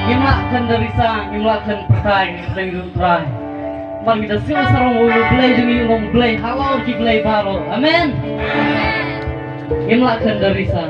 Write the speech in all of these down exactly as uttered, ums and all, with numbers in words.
Ngim lah khlem da risa, ngim lah khlem pyrthei, ngim khlem rung trai. Namar ngi da sngewsarong ba U Blei jong ngi u long Blei halor ki blei baroh. Amen. Ngim lah khlem da risa.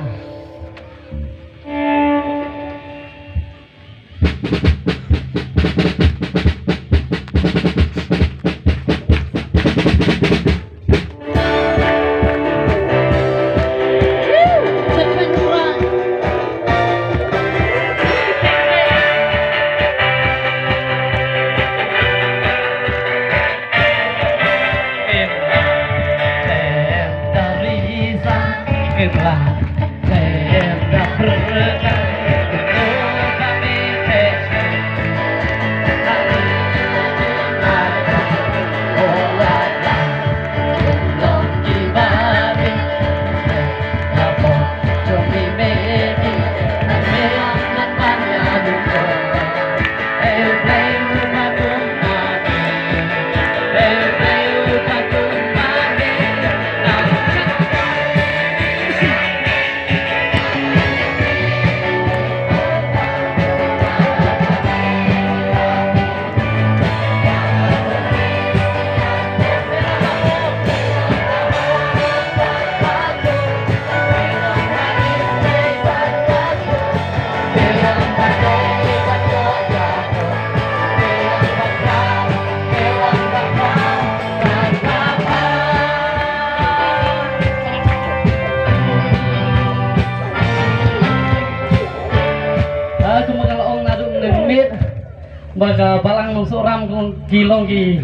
Ba ka balang Nongsohram ki long ki,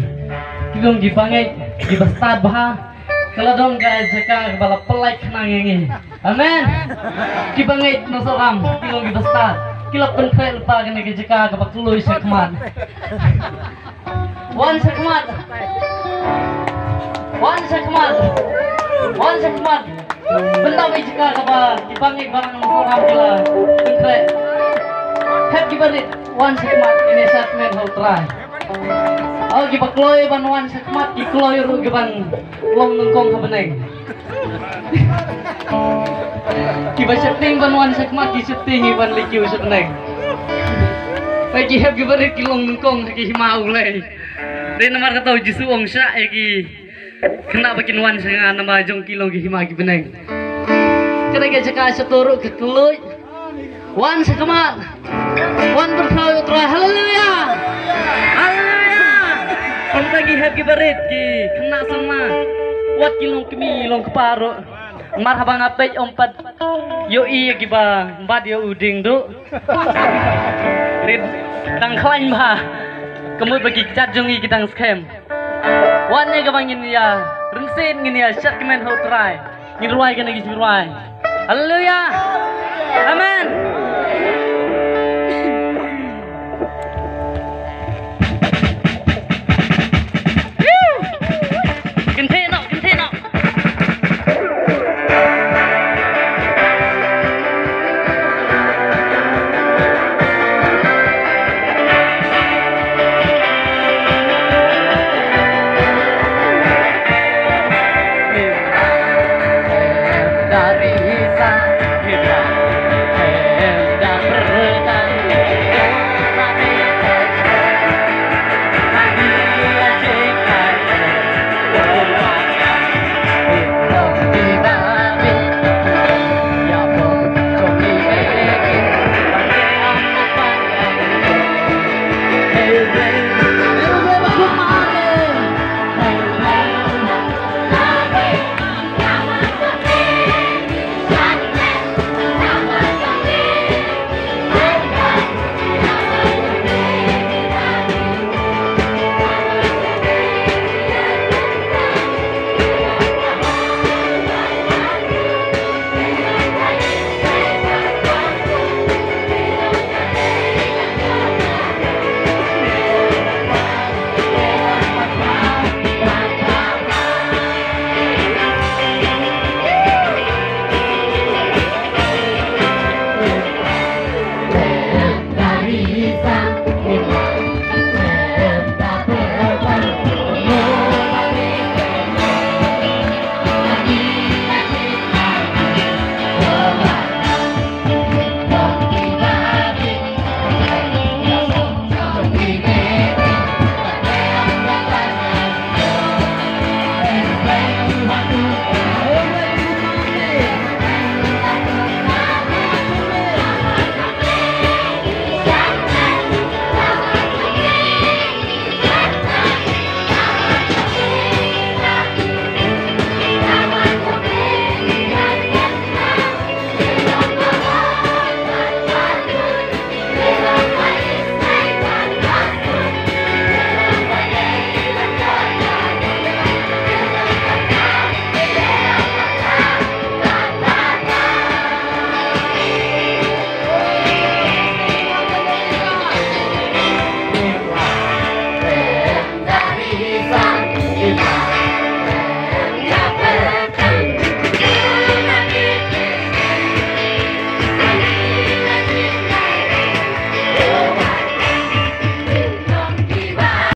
ki long ki bangeit kiba stad bha. Ka la don ka jaka kaba la pynlait khnang ïa ngi. Amen. Ki bangeit Nongsohram ki long kiba stad. Ki la pynkhreh lypa kane ka jaka kaba kloi shakhmat. Wan shakhmat. Wan shakhmat. Wan shakhmat. Bynta ba i jaka kaba ki bangeit balang Nongsohram ki la pynkhreh. Hep ki barit, wan shakhmat, ine shat men ha U Trai. O, kiba kloi ban wan shakhmat ki kloi ruh ki ban long nyngkong ha bneng. Kiba sheptieng ban wan shakhmat ki sheptieng ïa ban leit kiew sha bneng. Ba ki hep ki barit ki long nyngkong ha ki hima U Blei. Dei namar kata U Jisu ong shah ïa ki khynnah ba kin wan sha nga namar jong ki long ki hima ki bneng. Ka dei ka jaka shato ruh ka kylluid. Wan shakhmat. Wan pyrkhat ïa U Trai. Haleluya. Haleluya. Kumta ki hep ki barit ki khynnah samla. Wat ki long kmie long kpa ruh. Mar haba nga peit ym pat ïohi ïa kiba bat ïa u dieng duh. Rit dang khlaiñ bha. Ka mut ba ki kjat jong ngi ki dang skhem. Wan ïa kaba ngin ïa rynsied, ngin ïa shad kmen ha U Trai. Ngin rwai kane ki jingrwai. Haleluya. Amen.